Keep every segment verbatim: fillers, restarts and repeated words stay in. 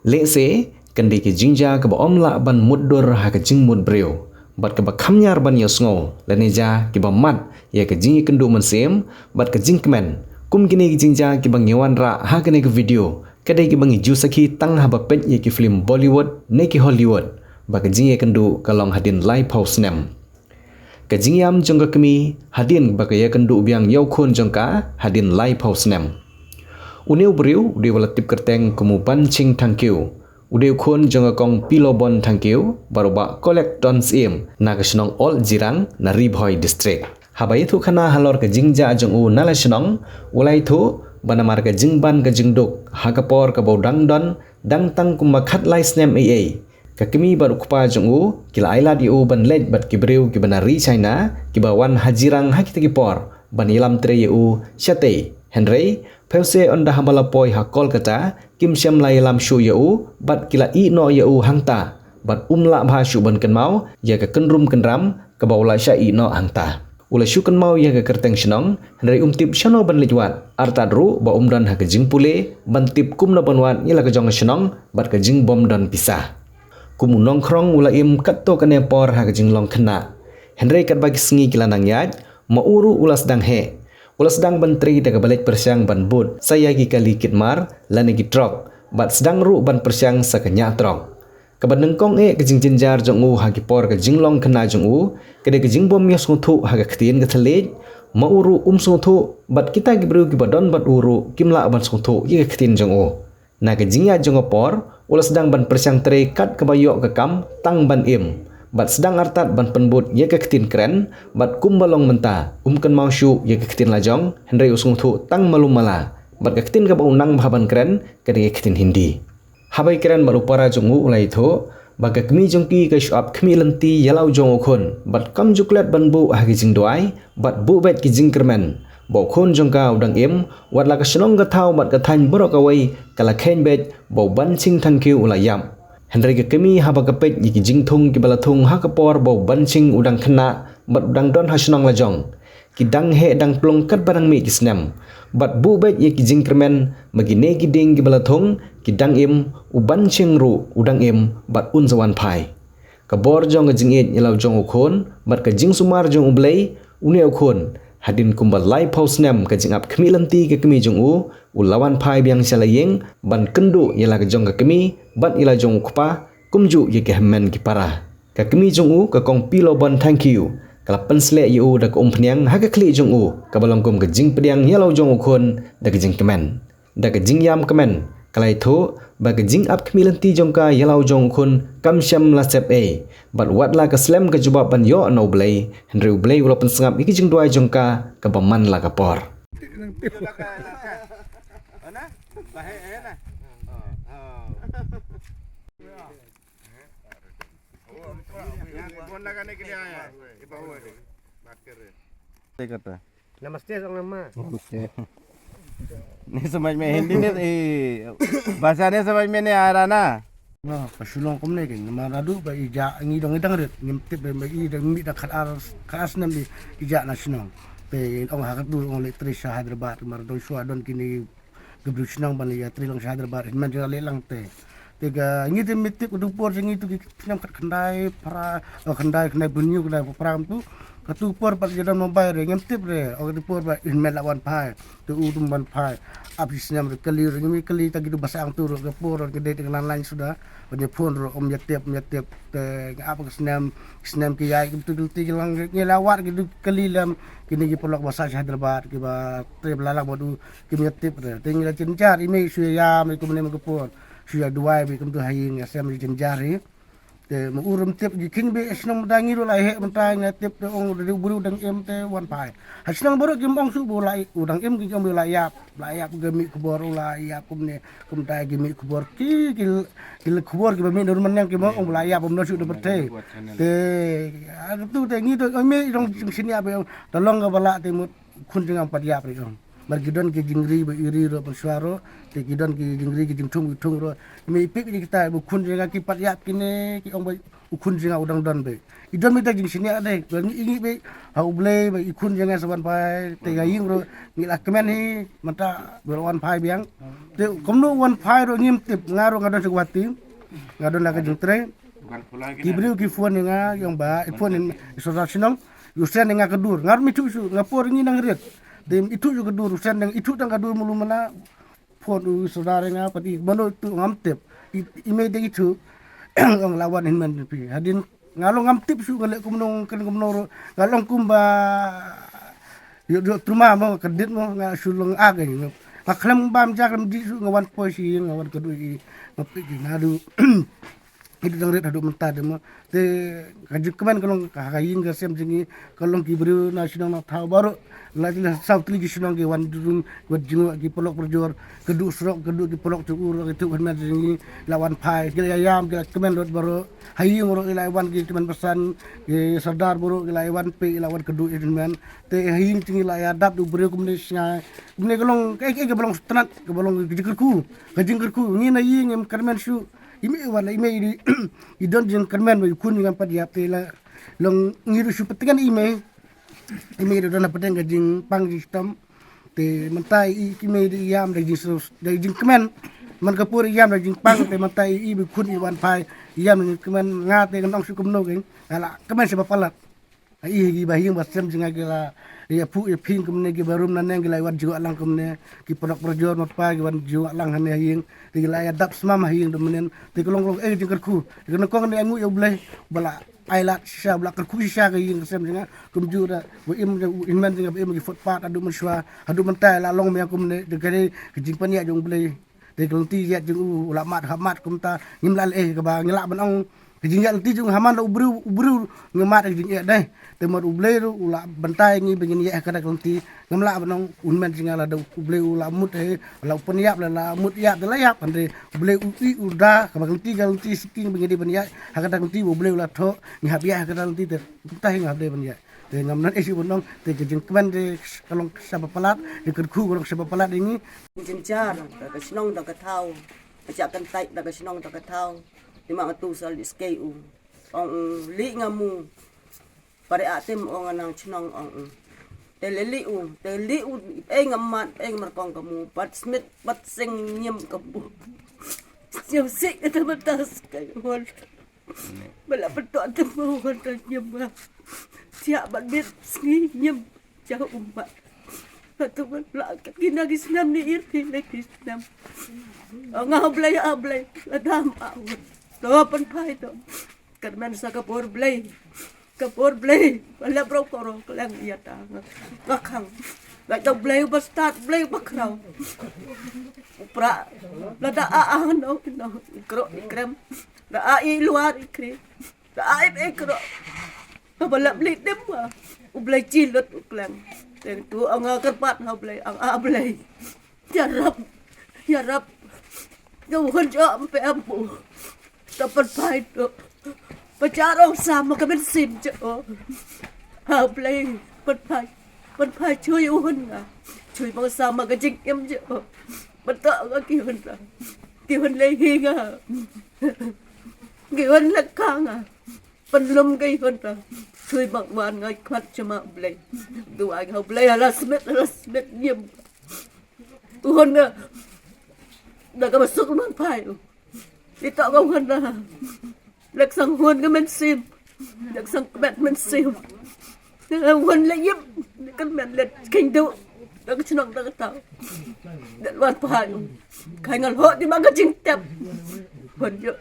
Lehse kan dei ka jingjia kaba ym lah ban mutdur ha ka jingmut briew, bad kaba kham niar ban ïohsngew lane jia kiba mad ïa ka jingïakynduh mynsiem bad ka jingkmen. Kum kine ki jingjia kiba ngi wanrah ha kane ka video, ka dei kiba ngi ju sakhi tang haba peit ïa ki film Bollywood ne ki Hollywood ba ka jingïakynduh ka long hadien laiphew snem. Ka jingïam jong ka kmie hadien ba ka ïakynduh biang ïa u khun jong ka hadien laiphew snem. Une u briew u dei uba la tip kyrteng kum u Banching Thangkhiew. U dei u khun jong ka Kong Pilobon Thangkhiew bad u Bah Kolek Don Syiem na ka shnong Old Jirang na Ri Bhoi District. Haba ïathuh khana halor ka jingjia jong u na la shnong, u la ïathuh ba namar ka jingban ka jingduk ha ka por kaba u dang don, dang tang kumba khatlai snem ei ei, ka kmie bad u kpa jong u ki la ailad ïa u ban leit bad ki briew kiba na ri China kiba wan ha Jirang ha kita ki por ban ïalam trei ïa u shatei. Hynrei phewse ynda haba la poi ha Kolkata kim shym la ïalam shuh ïa u bad ki la ïeh noh ïa u hangta, bad um lah bha shuh ban kynmaw ïa ka kynrum kynram kaba u la shah ïeh noh hangta. U la shu kynmaw ïa ka kyrteng shnong hynrei um tip shano ban leit wad, artat ruh ba um don ha ka jingpule ban tip kumno ban wad ïa la ka jong ka shnong bad ka jingbym don pisa. Kum u nongkhrong u la im katto katne por ha ka jinglong khynnah. Hynrei katba ki sngi ki la nang ïaid, ma u ruh u la sdang heh. U la sdang ban trei da kaba leit pyrshang ban bud sa ïa ki kali kit mar lane ki trok, bad sdang ruh ban pyrshang sa ka ñiah trok. Kaba nyngkong eh ka jingjynjar jong u ha ki por ka jinglong khynnah jong u ka dei ka jingbym ïohsngewthuh ha ka ktien ka thylliej. Ma u ruh um sngewthuh bad kita ki briew kiba don bad u ruh kim lah ban sngewthuh ïa ka ktien jong u. Na ka jingïaid jong ka por u la sdang ban pyrshang trei kat kaba ïoh ka kam tang ban im, bad sdang artat ban pynbud ïa ka ktien kren, bad kumba long mynta um kynmaw shuh ïa ka ktien la jong hynrei u sngewthuh tang malu mala, bad ka ktien kaba u nang bha ban kren ka dei ka ktien Hindi. Haba ïakren bad u para jong u u la ïathuh ba ka kmie jong ki ka shu ap khmih lynti ïa la u jong u khun bad kam ju klet ban buh ha ki jingduwai bad buh beit ki jingkyrmen ba u khun jong ka u dang im, wat la ka shnong ka thaw bad ka thaiñ baroh kawei ka la kheiñ beit ba u Banching Thangkhiew u la ïap. Hynrei ka kmie haba ka peit ïa ki jingthung kiba la thung ha ka por ba u Banching u dang khynnah bad u dang don ha shnong la jong, ki dang heh dang plung katba dang mih ki snem, bad buh beit ïa ki jingkyrmen ba kine ki dieng kiba la thung ki dang im, u Banching ruh u dang im bad un sa wan phai. Ka bor jong ka jingïeit ïa la u jong u khun bad ka jingsumar jong U Blei, une u khun hadien kumba laiphew snem ka jingap khmih lynti ka kmie jong u, u la wan phai biang sha la ïing ban kynduh ïa la ka jong ka kmie bad ïa la jong u kpa, kumjuh ïa ki hynmen ki para. Ka kmie jong u ka Kong Pilobon Thangkhiew ka la pynsleh ïa u da ka umphniang ha ka khlieh jong u kaba long kum ka jingpdiang ïa la u jong u khun da ka jingkmen. Da ka jingïam kmen ka la ïathuh ba ka jingap khmih lynti jong ka ïa la u jong u khun kam shym la sep ei, bad wat la ka slem ka jubab ban ïoh na U Blei, hynrei U Blei u la pynsngap ïa ka jingduwai jong ka kaba man la ka por. नहीं समझ में, हिंदी नहीं, ये भाषा नहीं समझ में नहीं आ रहा ना। Ka shu long kumne ki, namar naduh ba i jah ngi dang, ngi dang rit, ngim tip ba i dang mih da khatar, khatar snem i jah na shnong. Te ong ha ka tu ong leit trei sha Hyderabad, namar don shuwa don kine ki briew shnong ban ïa trei lang sha Hyderabad, hynmen jong leh lang te. Te ka ngi te mih tip ka tu por jong ngi tu ki snem khat khyndai phra, oh, khyndai, khyndai phew hynñiew, khyndai phew phra tu. Ka tu por pat ïa don mobile re, ngim tip re, oh, ka tu por ba hynmen la wan phai. Te u tum ban phai. Ap shi snem re kali re, ngi kali ta ki tu ba sang tu re, ka por re ka dei te ka nan lain suda. Ba ngi phone re, um ïa tip, um ïa tip. Te nga ap ka snem, snem ki ïai, ki tu ki ti ki lang, ngi la wad ki tu kali lem, kine ki paralok ba sah sha Hyderabad, ki ba trei ba la lang ba tu, kim ïa tip re. Te ngi la jynjar, i mei shu ïa ïam, i kumne ma ka por. Shu ïa duwai, ba i kum tu ha ïing, ïa sem ïa jynjar hi. Te ma u rum tip ki kheiñ beit shnong mynta ngi ruh la heh mynta ngi tip te ong u dei u briew dang im te wan phai. Ha shnong baroh kim ong shuh ba u la i-, u dang im ki ong ba u la ïap, la ïap ki mih khubor u la ïap kumne, kumta ki mih khubor ki, ki, ki khubor kiba mih na ruh mynne ki ong ba u la ïap bym don shuh na pyrthei. Te, ah, tu te ngi tu, ong mih dong jingsngewsih ba ong, te long kaba lah te mut khun jong nga pat ïap re ong. Mar ki don ki jingri ba i ri ruh ban shuwa ruh, te ki don ki jingri ki jingthung i thung ruh. Me i pip ïa kita ba khun jong nga ki pat ïap kine ki ong ba u khun jong nga u dang don beit. I don beit da jingsngewsih de ba ngi i ngi beit ha U Blei ba i khun jong nga sa wan phai te ha ïing ruh ngi la kmen hi mynta ba la wan phai biang. Te kumno wan phai ruh ngim tip, nga ruh nga don sha Guwahati, nga don la ka jingtrei. Ki briew ki phone ïa nga, ïa nga ba i phone ïa i sordar shnong, u send ïa nga ka dur. Nga ruh im ithuh shuh, nga por ngi nang rit. Te im ithuh shuh ka dur, u send ïa nga, ithuh tang ka dur mulu mana. Phone u sordar ïa nga pat i mano tu ngam tip. I, i mei dei ithuh. Ong la wan hynmen phi. Hadien nga long ngam tip shuh nga leh kumno kan kumno ruh. Nga long kumba ïoh ïoh truma mo ka dit mo nga shu long ag ïa nga. Nga khlem bam jak lem di shuh nga wan poi shi nga wan ka dui i nga pik i nadu. Ïa dang rit haduh mynta de mo. Te ka jingkmen ka long ka ha ka ïing ka sem jong ngi ka long ki briew na shnong na thaw baroh. La jong na saw tylli ki shnong ki wan jrung wat jingwa ki paralok parajor. Ka duh surok ka duh ki paralok jong u ruh ki tuh hynmen jong ngi la wan phai ki la ïam ki la kmen rot baroh. Ha ïing ruh ki la wan ki kmen basan ki sordar baroh ki la wan pei la wan ka duh hynmen. Te ha ïing jong ngi la ïa dap du briew kumne sngai. Kumne ka long ka ek ek ka ba long sngewtynnat ka ba long ka jingkyrkhu. Ka jingkyrkhu ngi na ïing em kyrmen shuh. I mei wan la i mei i don jingkyrmen ba i khun i ngam pat ïap te la long ngi ruh shu pyntikna i mei. I mei i don na pdeng ka jingpang jingshitom. Te mynta i i mei i ïam da jing da jingkmen. Man ka por i ïam da jingpang te mynta i i ba i khun i wan phai i ïam da jingkmen nga te ngan ong shu kumno keiñ. Nga la kmen sha ba palat. Ha i ki ba ïing ba sem jong nga ki la ïa phuh ïa phieng kumne ki ba rum na neng ki la ïa wan jngoh lang kumne ki paralok parajor ma pa ki wan jngoh lang hane ha ïing te ki la ïa dap smam ha ïing da mynnin te ka long ka long eh jingkyrkhu te ka nyngkong ne ai nguh ïa U Blei ba la ai lad shisha ba la kyrkhu shisha ka ïing ka sem jong nga kumjuh da ba im jong u hynmen jong nga ba im ki footpath haduh mynshuwa haduh mynta la long mya kumne te ka dei ka jingpynïaid jong U Blei. Te ka lynti ïaid jong u la mad ha mad kumta ngim lah leh eh kaba ngi lah ban ong ka jingïaid lynti jong u ha man la u briew u briew ngi mad ka jingïaid dei. Te mut U Blei ruh u la bantai ngi ba ngin ïaid ha kata ka lynti ngam lah ban ong un men jong nga la da U Blei u la mut eh la u pynïap la la mut ïap da la ïap hynrei U Blei u i u da kaba ka lynti ka lynti siki ba ngi dei ban ïaid ha kata ka lynti U Blei u la thoh ngi hap ïaid ha kata ka lynti te kumta hi nga hap dei ban ïaid. Te ngam nan eh shu ban ong te ka jingkmen te ka long sha ba palat te ka kyrkhu ka long sha ba palat ïa ngi. Jynjar da ka shnong da ka thaw. Ka shah kyntait da ka shnong da ka thaw. Te ma nga tu sa lih skei u. Ong u lih nga mu. Pare a te mo ong nga nang shnong ong u. Te le lih u, te lih u, eh nga mat, eh nga markong ka mu. Pat smit, pat seng ñiam ka mu. Ñiam sik ka te mynta skei u. Ba la pyntok te mo wan ta ñiam ba. Siah ban bit sngi ñiam. Jauh ummat. Hatu ban la kat kina ki snam ni ir ki le ki snam. Nga Blei a Blei. La dam a wut. To pynphai to. Kyrmen sa ka bor Blei. Ka bor Blei. Ba la bro koro kleng ïa ta. Nga khang. Nga to Blei ba stad Blei ba kraw. Pra. La da a a no no. Kro krem. Da a i luar i kri. Da a i e kro. Ka ba lap li dem ba. U Blei chi lut u kleng. Teng tu ong a kyrpad ha U Blei ong a Blei. Ïa rap. Ïa rap. Ka u hon jo am pe am bu. Ka pynphai tu. Ba cha rong sa ma ka mynsiem jo. Ha U Blei pynphai. Pynphai chui u hon nga. Chui ma sa ma ka jingim jo. Ba ta nga ki hon ra. Ki hon lei hi nga. Ki hon lek ka nga. Pynlum ka i hon ta. Sui bak wan ngai khmat chama Blei. Duwai ha Blei hala smet hala smet niem. U hon nga. Da ka masuk man phai u. Ito ka hon na. Lek sang hon ka mynsiem. Lek sang kmet mynsiem. Hon le yip. Kan men le keng du. Da ka chnong da ka tau. Da wan phai u. Kai ngal ho di ma ka jingtep. Hon yo.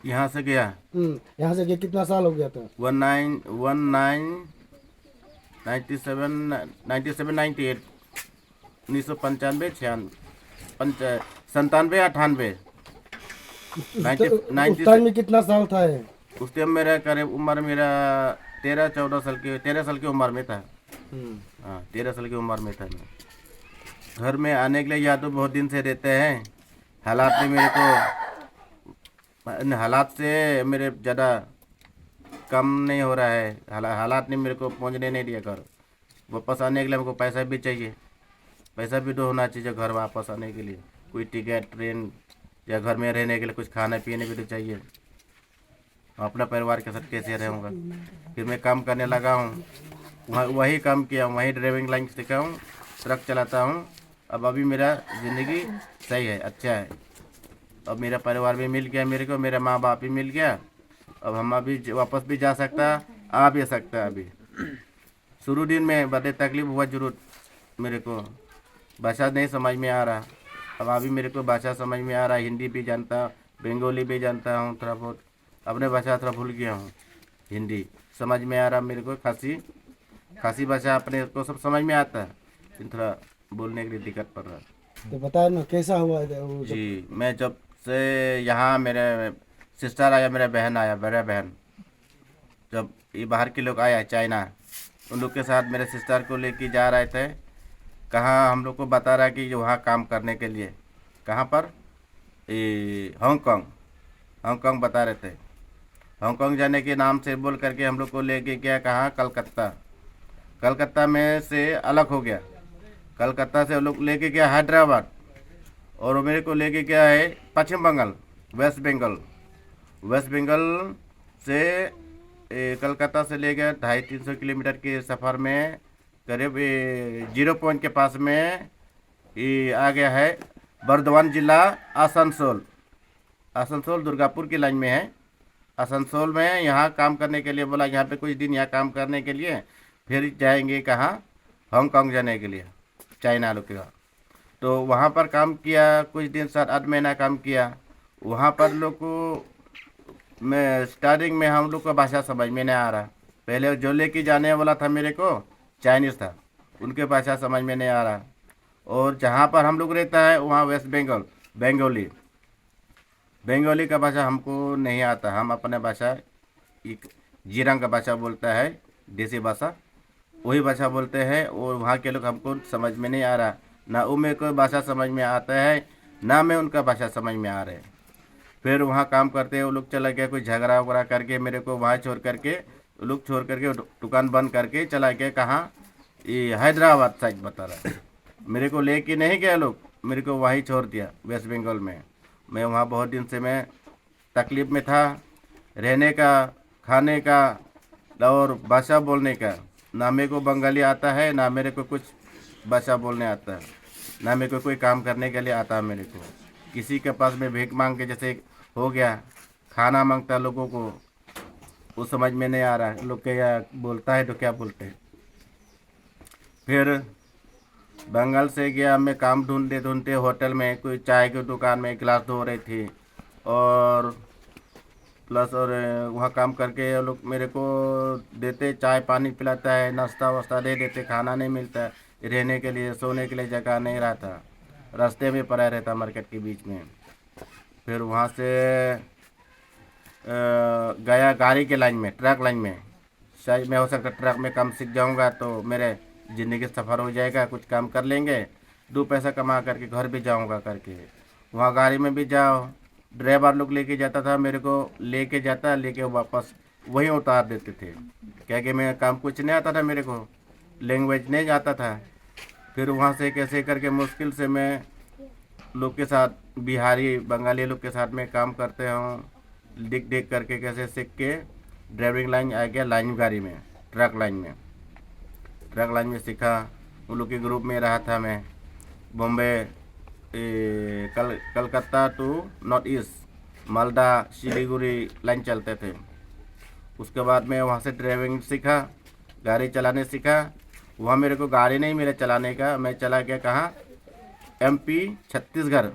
यहाँ से गया। हम्म, यहाँ से गया, कितना साल हो गया था? One nine, one nine, ninety seven, ninety seven, ninety eight, उन्नीस सौ पंचानवे, छियान-, पंच-, संतानवे, अट्ठानवे, उस, नाइन्टी, उस, उस नाइन्टी टाइम में कितना साल था ये? उस टाइम मेरा करीब उम्र मेरा तेरह, चौदह साल के, तेरह साल की उम्र में था। हम्म। हाँ, तेरह साल की उम्र में था मैं। घर में आने के लिए याद तो बहुत दिन से रहते हैं। हालात ने मेरे को इन हालात से मेरे ज़्यादा कम नहीं हो रहा है। हाला-, हालात ने मेरे को पहुँचने नहीं दिया घर। वापस आने के लिए हमको पैसा भी चाहिए। पैसा भी तो होना चाहिए घर वापस आने के लिए, कोई टिकट, ट्रेन या घर में रहने के लिए कुछ खाने पीने भी तो चाहिए। अपना परिवार के साथ कैसे रहूँगा? फिर मैं काम करने लगा हूँ, वहाँ वही काम किया, वहीं ड्राइविंग लाइन सीखा हूँ, ट्रक चलाता हूँ। अब अभी मेरा ज़िंदगी सही है, अच्छा है। अब मेरा परिवार भी मिल गया मेरे को, मेरा माँ बाप भी मिल गया। अब हम अभी ज- वापस भी जा सकता, आ भी सकता। अभी शुरू दिन में बड़े तकलीफ हुआ जरूर मेरे को, भाषा नहीं समझ में आ रहा। अब अभी मेरे को भाषा समझ में आ रहा, हिंदी भी जानता, बंगाली भी जानता हूँ थोड़ा बहुत। अपने भाषा थोड़ा भूल गया हूँ, हिंदी समझ में आ रहा मेरे को, खासी, खासी भाषा अपने को सब समझ में आता है, लेकिन थोड़ा बोलने के लिए दिक्कत पड़ रहा है। तो बताओ ना, कैसा हुआ इधर वो जब जी, मैं जब से यहाँ, मेरे सिस्टर आया, मेरा बहन आया, बड़ा बहन, जब ये बाहर के लोग आया चाइना, उन लोग के साथ मेरे सिस्टर को लेके जा रहे थे। कहाँ हम लोग को बता रहा कि वहाँ काम करने के लिए। कहाँ पर? ये हांगकांग, हांगकांग बता रहे थे। हांगकांग जाने के नाम से बोल करके हम लोग को लेके गया कहाँ? कलकत्ता। कलकत्ता में से अलग हो गया, कलकत्ता से लोग लेके गया हैदराबाद, और मेरे को लेके गया है पश्चिम बंगाल, वेस्ट बंगाल। वेस्ट बंगाल से, ए, कलकत्ता से ले गया ढाई तीन सौ किलोमीटर के सफ़र में, करीब जीरो पॉइंट के पास में ये आ गया है, बर्धमान जिला, आसनसोल। आसनसोल दुर्गापुर की लाइन में है। आसनसोल में यहाँ काम करने के लिए बोला, यहाँ पे कुछ दिन यहाँ काम करने के लिए, फिर जाएंगे कहाँ? हांगकांग जाने के लिए, चाइना लोग के वहाँ। तो वहाँ पर काम किया कुछ दिन, सात आठ महीना काम किया। वहाँ पर लोग को, मैं स्टार्टिंग में हम लोग का भाषा समझ में नहीं आ रहा। पहले जो लेके जाने वाला था मेरे को, चाइनीज़ था, उनके भाषा समझ में नहीं आ रहा। और जहाँ पर हम लोग रहता है वहाँ वेस्ट बंगाल, बंगाली, बंगाली का भाषा हमको नहीं आता। हम अपने भाषा, एक जिरंग का भाषा बोलता है, देसी भाषा, वही भाषा बोलते हैं। और वहाँ के लोग हमको समझ में नहीं आ रहा, ना वो मेरे को भाषा समझ में आता है, ना मैं उनका भाषा समझ में आ रहे। फिर वहाँ काम करते वो लोग चला गया, कोई झगड़ा वगड़ा करके मेरे को वहाँ छोड़ करके, वो लोग छोड़ करके दु- दुकान बंद करके चला गया। कहाँ? ये हैदराबाद साइड बता रहा है। मेरे को लेके नहीं गया लोग, मेरे को वहीं छोड़ दिया वेस्ट बंगाल में। मैं वहाँ बहुत दिन से मैं तकलीफ में था, रहने का, खाने का और भाषा बोलने का। ना मेरे को बंगाली आता है, ना मेरे को कुछ भाषा बोलने आता है, ना मेरे को कोई काम करने के लिए आता है मेरे को। किसी के पास में भीख मांग के जैसे हो गया, खाना मांगता लोगों को, वो समझ में नहीं आ रहा है, लोग क्या बोलता है तो क्या बोलते हैं। फिर बंगाल से गया, मैं काम ढूंढते ढूंढते होटल में, कोई चाय की दुकान में गिलास धो रही थी, और प्लस और वहाँ काम करके वो लोग मेरे को देते, चाय पानी पिलाता है, नाश्ता वास्ता दे देते, खाना नहीं मिलता है, रहने के लिए, सोने के लिए जगह नहीं रहता, रास्ते में पड़ा रहता मार्केट के बीच में। फिर वहाँ से अ, गया गाड़ी के लाइन में, ट्रक लाइन में। शायद मैं, हो सकता ट्रक में काम सीख जाऊंगा तो मेरे ज़िंदगी सफर हो जाएगा, कुछ काम कर लेंगे, दो पैसा कमा करके घर भी जाऊंगा करके। वहाँ गाड़ी में भी जाओ, ड्राइवर लोग लेके जाता था, मेरे को लेके जाता, लेके वापस वहीं उतार देते थे, क्या कि मैं काम कुछ नहीं आता था मेरे को, लैंग्वेज नहीं आता था। फिर वहाँ से कैसे करके मुश्किल से मैं लोग के साथ, बिहारी बंगाली लोग के साथ में काम करते हूँ, देख देख करके कैसे सीख के ड्राइविंग लाइन आ गया, लाइन गाड़ी में, ट्रक लाइन में, ट्रक लाइन में सीखा। उन लोग के ग्रुप में रहा था मैं। बॉम्बे, ए, कल Calcutta to north east, Malda, Siliguri line चलते थे। उसके बाद में वहाँ से ड्राइविंग सीखा, गाड़ी चलाने सीखा। वहाँ मेरे को गाड़ी नहीं मिला चलाने का, मैं चला गया कहाँ? एमपी, छत्तीसगढ़।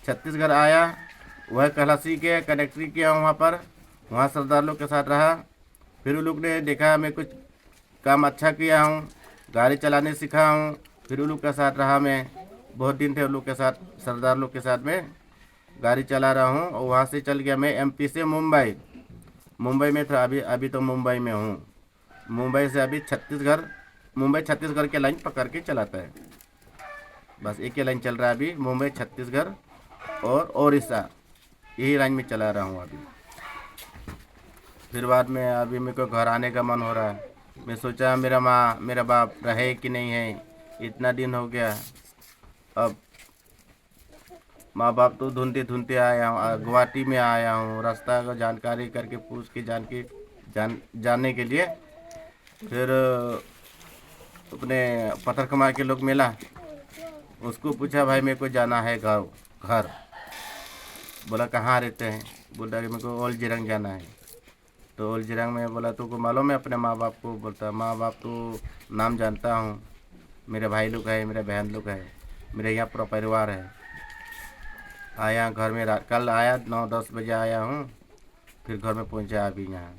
छत्तीसगढ़ आया, वह खलासी के कंडक्टरी किया वहाँ पर, वहाँ सरदार लोग के साथ रहा। फिर उन लोग ने देखा मैं कुछ काम अच्छा किया हूँ, गाड़ी चलाने सीखा हूँ। फिर उन लोग के साथ रहा मैं, बहुत दिन थे उन लोग के साथ, सरदार लोग के साथ में गाड़ी चला रहा हूँ। और वहाँ से चल गया मैं एमपी से मुंबई। मुंबई में था, अभी अभी तो मुंबई में हूँ। मुंबई से अभी छत्तीसगढ़, मुंबई छत्तीसगढ़ के लाइन पकड़ के चलाता है। बस एक ही लाइन चल रहा है अभी, मुंबई, छत्तीसगढ़ और उड़ीसा, यही लाइन में चला रहा हूँ अभी। फिर बाद में अभी मेरे को घर आने का मन हो रहा है। मैं सोचा मेरा माँ, मेरा बाप रहे कि नहीं है, इतना दिन हो गया। अब माँ बाप तो ढूंढते ढूंढते आया हूँ, गुवाहाटी में आया हूँ, रास्ता का जानकारी करके पूछ के जान के जान जाने के लिए फिर अपने पत्थर कमा के लोग मिला। उसको पूछा, भाई मेरे को जाना है घर। घर बोला, कहाँ रहते हैं? बोलता कि मेरे को ओल्ड जिरंग जाना है। तो ओल्ड जिरंग में बोला, तुमको मालूम है अपने माँ बाप को? बोलता, माँ बाप तो नाम जानता हूँ, मेरे भाई लोग है, मेरे बहन लोग है, मेरे यहाँ पूरा परिवार है। आया घर में रात, कल आया, नौ दस बजे आया हूँ, फिर घर में पहुँचा अभी यहाँ।